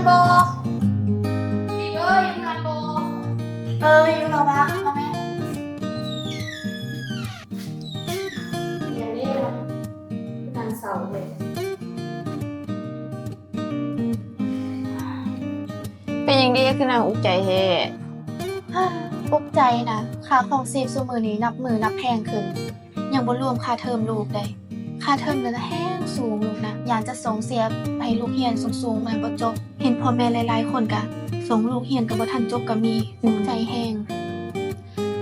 ບໍ່ ອີເອີຍ ຢູ່ເຮືອນບໍ່? ເອີຍ ຢູ່ລະວະ ມາແມ່. ເປັນຫຍັງເດ ຄືນາງອຸກໃຈແທ້? ອຸກໃຈນະ ຄ່າຄອງຊີບຊຸມື້ນີ້ນັບມື້ນັບແພງຂຶ້ນ. ຍັງບໍ່ລວມຄ່າເທີມລູກໃດ໋. ຄ່າເທີມນັ້ນແຮງສູງລູກນະ, ຢ້ານຈະສົ່ງເສຍໃຫ້ລູກຮຽນສູງໆ ແມ່ນບໍ່ຈົບ. ເຫັນພໍ່ແມ່ຫຼາຍໆຄົນກະສົ່ງລູກຮຽນກະບໍ່ທັນຈົບກະມີ. ອຸກໃຈແຮງ.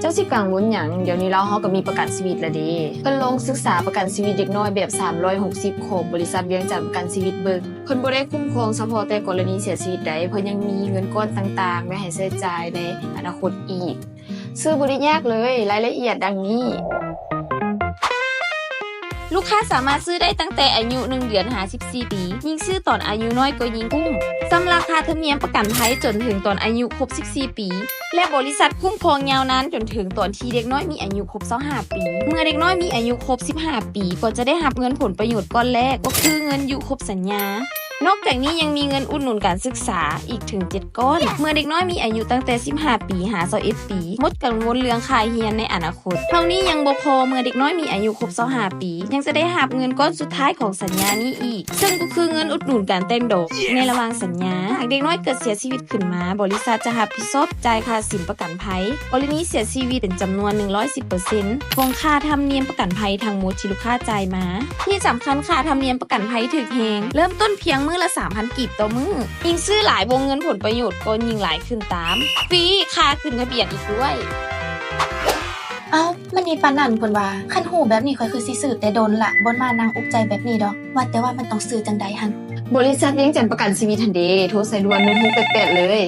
ເຈົ້າຊິກັງວົນຫຍັງ? ດຽວນີ້ລາວເຮົາກະມີປະກັນຊີວິດລະເດ. ເພິ່ນລົງສຶກສາປະກັນຊີວິດເດັກນ້ອຍແບບສາມຮ້ອຍຫົກສິບຂອງບໍລິສັດວຽງຈັນປະກັນຊີວິດເບິ່ງ. ເພິ່ນບໍ່ໄດ້ຄຸ້ມຄອງສະເພາະແຕ່ກໍລະນີເສຍຊີວິດໃດ໋, ເພິ່ນຍັງມີເງິນກ້ອນຕ່າງໆ ໄວ້ໃຫ້ໃຊ້ຈ່າຍໃນອະນາຄົດອີກ. ຊື້ບໍ່ໄດ້ຍາກເລີຍ, ລາຍລະອຽດດັ່ງນີ້. ລູກຄ້າສາມາດຊື້ໄດ້ຕັ້ງແຕ່ອາຍຸໜຶ່ງເດືອນຫາສິບສີ່ປີ, ຍິ່ງຊື້ຕອນອາຍຸນ້ອຍກໍຍິ່ງຄຸ້ມ. ຊຳລະຄ່າທຳນຽມປະກັນໄພຈົນເຖິງຕອນອາຍຸຄົບສິບສີ່ປີ ແລະ ບໍລິສັດຄຸ້ມຄອງຍາວນານຈົນເຖິງຕອນທີ່ເດັກນ້ອຍມີອາຍຸຄົບຊາວຫ້າປີ. ເມື່ອເດັກນ້ອຍມີອາຍຸຄົບສິບຫ້າປີ ກໍຈະໄດ້ຮັບເງິນຜົນປະໂຫຍດກ້ອນແລກ, ກໍຄືເງິນຢູ່ຄົບສັນຍາ. ນອກຈາກນີ້ຍັງມີເງິນອຸດໜູນການສຶກສາອີກເຖິງເຈັດກ້ອນ ເມື່ອເດັກນ້ອຍມີອາຍຸຕັ້ງແຕ່ສິບຫ້າປີຫາຊາວເອັດປີ. ໝົດກັງວົນເລື່ອງຄ່າຮຽນໃນອະນາຄົດ. ເທົ່ານີ້ຍັງບໍ່ພໍ, ເມື່ອເດັກນ້ອຍມີອາຍຸຄົບຊາວຫ້າປີ ຍັງຈະໄດ້ຮັບເງິນກ້ອນສຸດທ້າຍຂອງສັນຍານີ້ອີກ, ເຊິ່ງກໍຄືເງິນອຸດໜູນການແຕ່ງດອກໃນລະຫວ່າງສັນຍາ. ຫາກເດັກນ້ອຍເກີດເສຍຊີວິດຂຶ້ນມາ, ບໍລິສັດຈະຮັບຜິດຊອບຈ່າຍຄ່າສິນປະກັນໄພ ກໍລະນີເສຍຊີວິດເປັນຈຳນວນໜຶ່ງຮ້ອຍສິບເປີເຊັນຂອງຄ່າທຳນຽມປະກັນໄພທັງໝົດທີ່ລູກຄ້າຈ່າຍມາ. ທີ່ສຳຄັນ, ຄ່າທຳນຽມປະກັນໄພຖືກແຮງ, ເລີ່ມຕົ້ນພຽງມື້ລະສາມພັນກີບຕໍ່ມື້. ຍິ່ງຊື້ຫຼາຍ, ວົງເງິນຜົນປະໂຫຍດກໍຍິ່ງຫຼາຍຂຶ້ນຕາມ, ຟຣີຄ່າຂຶ້ນທະບຽນອີກດ້ວຍ. ເອົ້າ, ມັນມີປານນັ້ນພຸ້ນຫວາ? ຄັນຮູ້ແບບນີ້, ຂ້ອຍຄືຊິຊື້ແຕ່ດົນລະ, ບໍ່ມານັ່ງອຸກໃຈແບບນີ້ດອກ. ວ່າແຕ່ວ່າມັນຕ້ອງຊື້ຈັ່ງໃດຫັ້ນ? ບໍລິສັດວຽງຈັນປະກັນຊີວິດຫັ້ນເດ, ໂທໃສ່ດ່ວນໜຶ່ງຫົກແປດແປດເລີຍ.